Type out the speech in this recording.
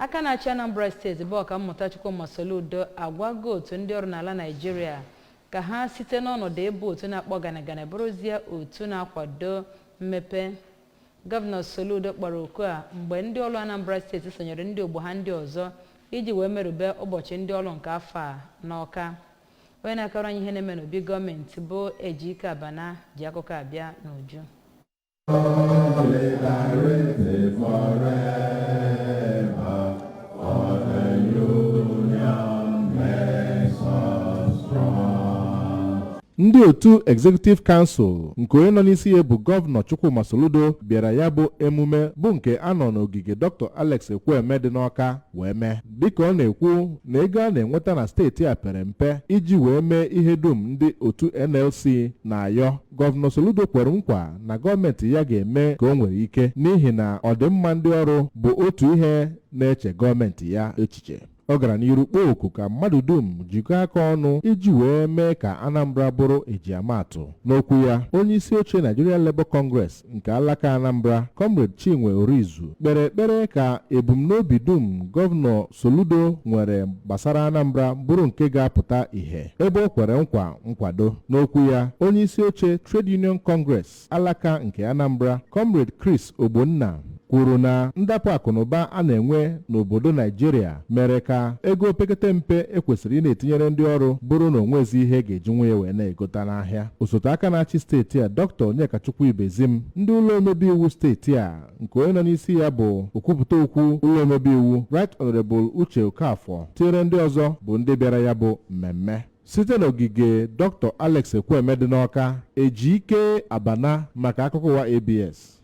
Aka na-achị Anambra Steeti bụ Ọkammụta Chukwuma Soludo agwago otu ndị ọrụ n'ala Naịjirịa ka ha site n'ọnọdụ ịbụ otu na-akpọ ganịganị bụrụzie otu na-akwado mmepe. Gọvanọ Soludo kpọrọ oku a mgbe ndị ọrụ Anambra Steeti sonyere ndị ogbo ha ndị ọzọ iji wee merube ụbọchị ndị ọrụ nke afọ a n'Awka. Onye na-akọrọ anyị ihe na-eme n'obi gọọmenti bụ Ejike Abana ji akụkọ a bịa n'uju. Solidarity forever, for the union makes us strong. Ndị otu Executive Council nke onye nọ n'isi ya bụ Gọvanọ Chukwuma Soludo bịara ya bụ emume, bụ nke a nọ n'ogige Dr. Alex Ekwueme dị n'Awka wee mee, dịka ọ na-ekwu na ego a na-enweta na steeti a pere mpe iji wee mee ihe dum ndị otu NLC na-ayọ. Gọvanọ Soludo kwere nkwa na gọọmenti ya ga-eme ka o nwere ike, n'ihi na ọdịmma ndị ọrụ bụ otu ihe na-eche gọọmenti ya echiche. Ọ gara n'iru kpọọ oku ka mmadụ dum jikọọ aka ọnụ iji wee mee ka Anambra bụrụ ejiamaatụ. N'okwu ya, onye isi oche Nigeria Labour Congress nke alaka Anambra, Comrade Chinwe Orizu, kpere ekpere ka ebumnobi dum Gọvanọ Soludo nwere gbasara Anambra bụrụ nke ga-apụta ìhè, ebe o kwere nkwa nkwado. N'okwu ya, onye isi oche Trade Union Congress alaka nke Anambra, Comrade Chris Ogbonna, kwuru na ndapụ akụnụba a na-enwe n'obodo Naijiria mere ka ego opekete mpe ekwesịrị ị na-etinyere ndị ọrụ bụrụ na onwezi ihe ga-eji nwa ya wee na-egota n'ahịa. Osote aka na-achị steeti a, Dr. Onyekachukwu Ibezim, ndị ụlọ omebe iwu steeti a nke onye nọ n'isi ya bụ okwupụta okwu ụlọ omebe iwu, Right Honorable Uche Okafor, tinyere ndị ọzọ bụ ndị bịara ya bụ mmemme. Site n'ogige Dr. Alex Ekwueme dị n'Awka, Ejike Abana maka akụkọ ụwa ABS.